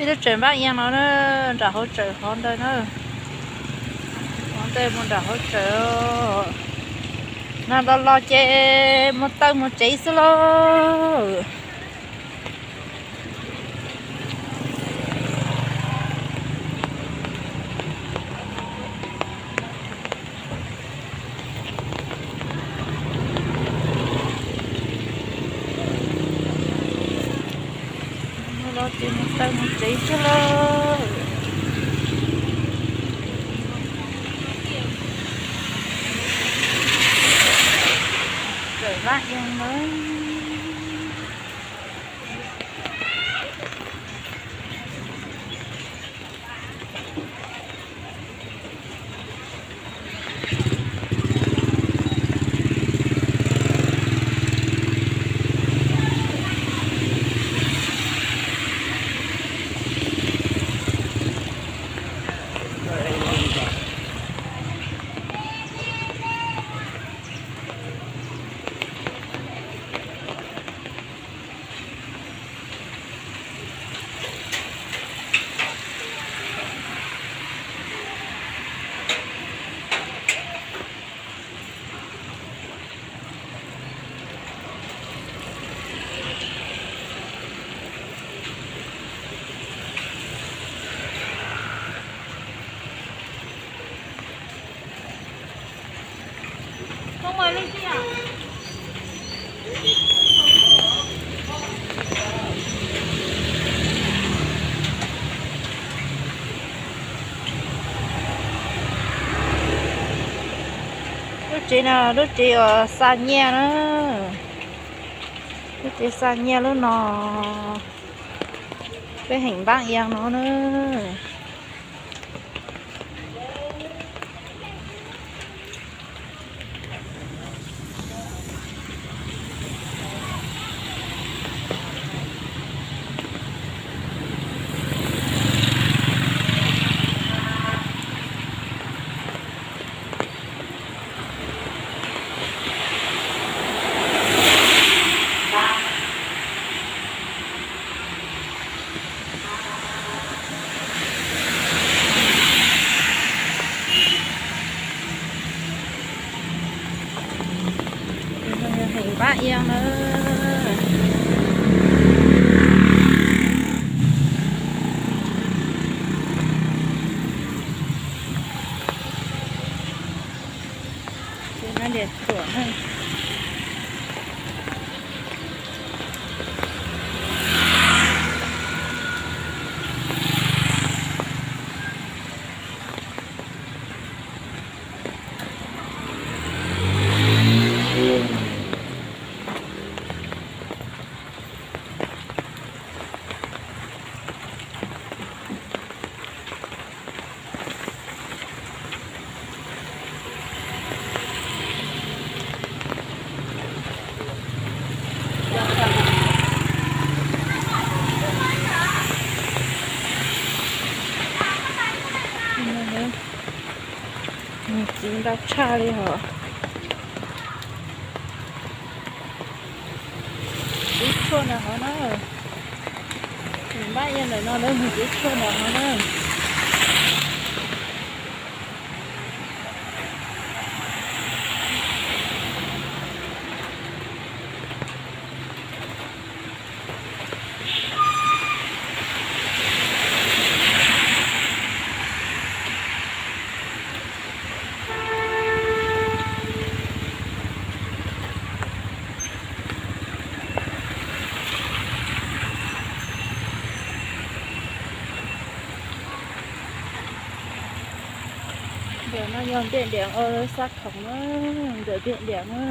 Lub tsev npab iab no na, nram hauv tsev hov ntawd na. Hov ntawd mus nram hauv tsev. No los los ces mus taw mus tsev xwb lauj. Los ces mus taw mus tsev xwb lauj. Tsev npab iab na. Lub tsev no lub tsev uas xa nyiaj na. Lub tsev xa nyiaj lub no. Peb heem npab iab no na. Heem npab iab na. Ces no diam tuam na. Ntxiv ntau tshaj li hos. Txiv tshuaj ntawm hov na. Npab iab ntawm no lawv mus txiv tshuaj ntawm hov na. Ntawm no yog ntiaj diam ua xa khoom na, ntawm ntiaj diam na.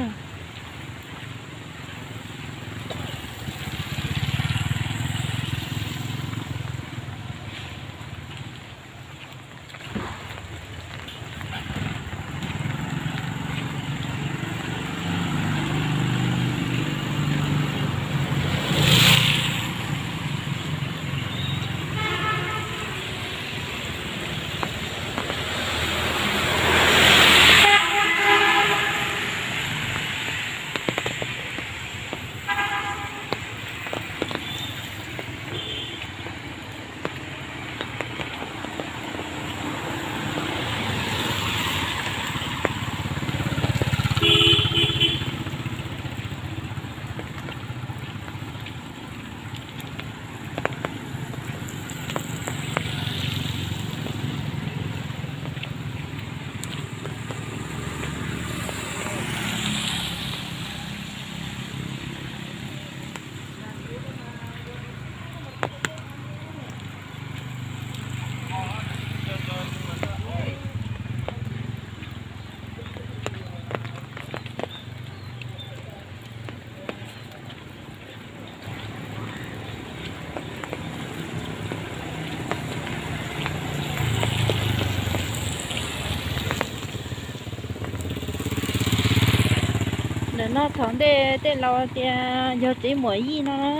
No thaum ntej tej laus tias yog tsev muam Yij no na.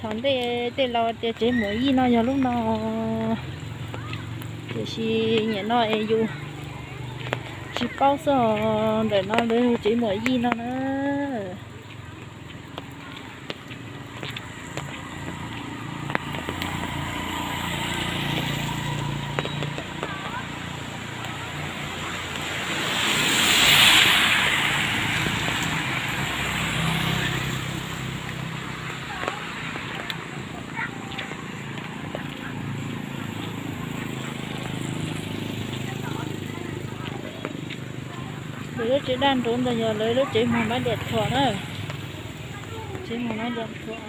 Thaum ntej tej laus tias tsev muam Yij no yog lub no, tiam sis nim no es yus tsis paub xwb os, ntawm no lawv hu tsev muam Yij no na. Lawv lub tsev daj nraud ntawd yog lawv lub tsev muag mab diam thuam na. Tsev muag mab diam thuam.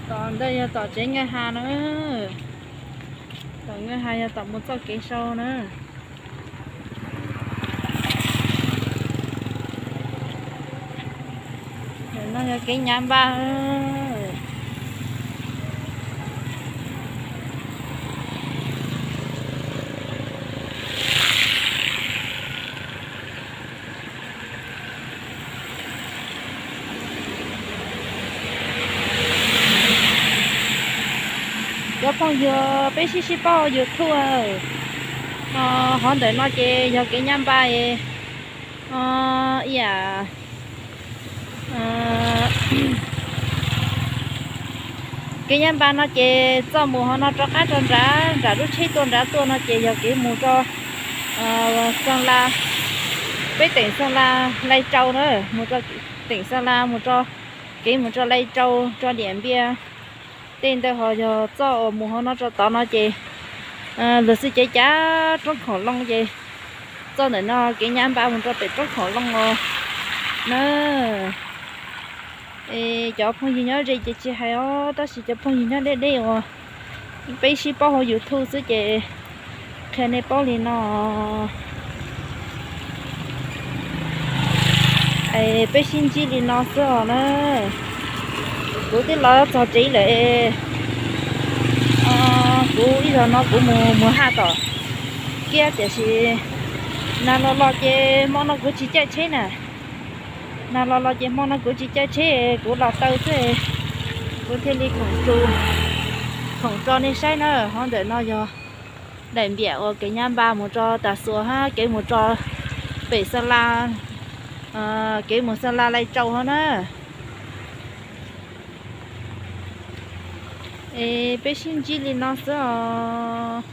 Tom ntawd yog tom tsev nqaij has na. Tom nqaij has yog tom mus txoj kev sau na. No yog kev nyav npaj. Cov phooj ywg peb sib sib paub YouTube, hov ntawm no ces yog kev nyab npaj, ib yam kev nyab npaj no ces txoj mus hov no rov qab rau nrad, nram lub tsheb tuaj nrad tuaj no ces yog kev mus rau Xeeb Las, peb teem Xeeb Las Lai Tsau na, mus rau teem Xeeb Las mus rau, kev mus rau Lai Tsau, rau Diam Npiaj. Tej ntawd ho yog txoj uas mus hov no rau tod no ces luag xwb ces cav roob khoom loo ces txoj ntawm no kev nyab npaj mus rau pem roob khoom loo os na. Es cov phooj ywg nyob ze ces tsis hais os, tab sis cov phooj ywg nyob deb deb uas peb sib paub hauv YouTube xwb ces qhia nej paub li no. Es peb sib ntsib li no xwb os na. Kuv twb los txog tsev lawm. Kuv ib zaug no kuv mus mus haj tom kiab tiam sis nag los los ces hmo no kuv tsis caij tsheb na. Nag los los ces hmo no kuv tsis caij tsheb, kuv los taw xwb, kuv thiaj li khoom tso, khoom tso nej saib na. Hov ntawm no yog daim npiam uas kev nyab npaj mus rau Tag Xuas hab kev mus rau pem Xeeb Las, kev mus Xeeb Las Lai Tsau hov na. Es peb sib ntsib li no xwb os.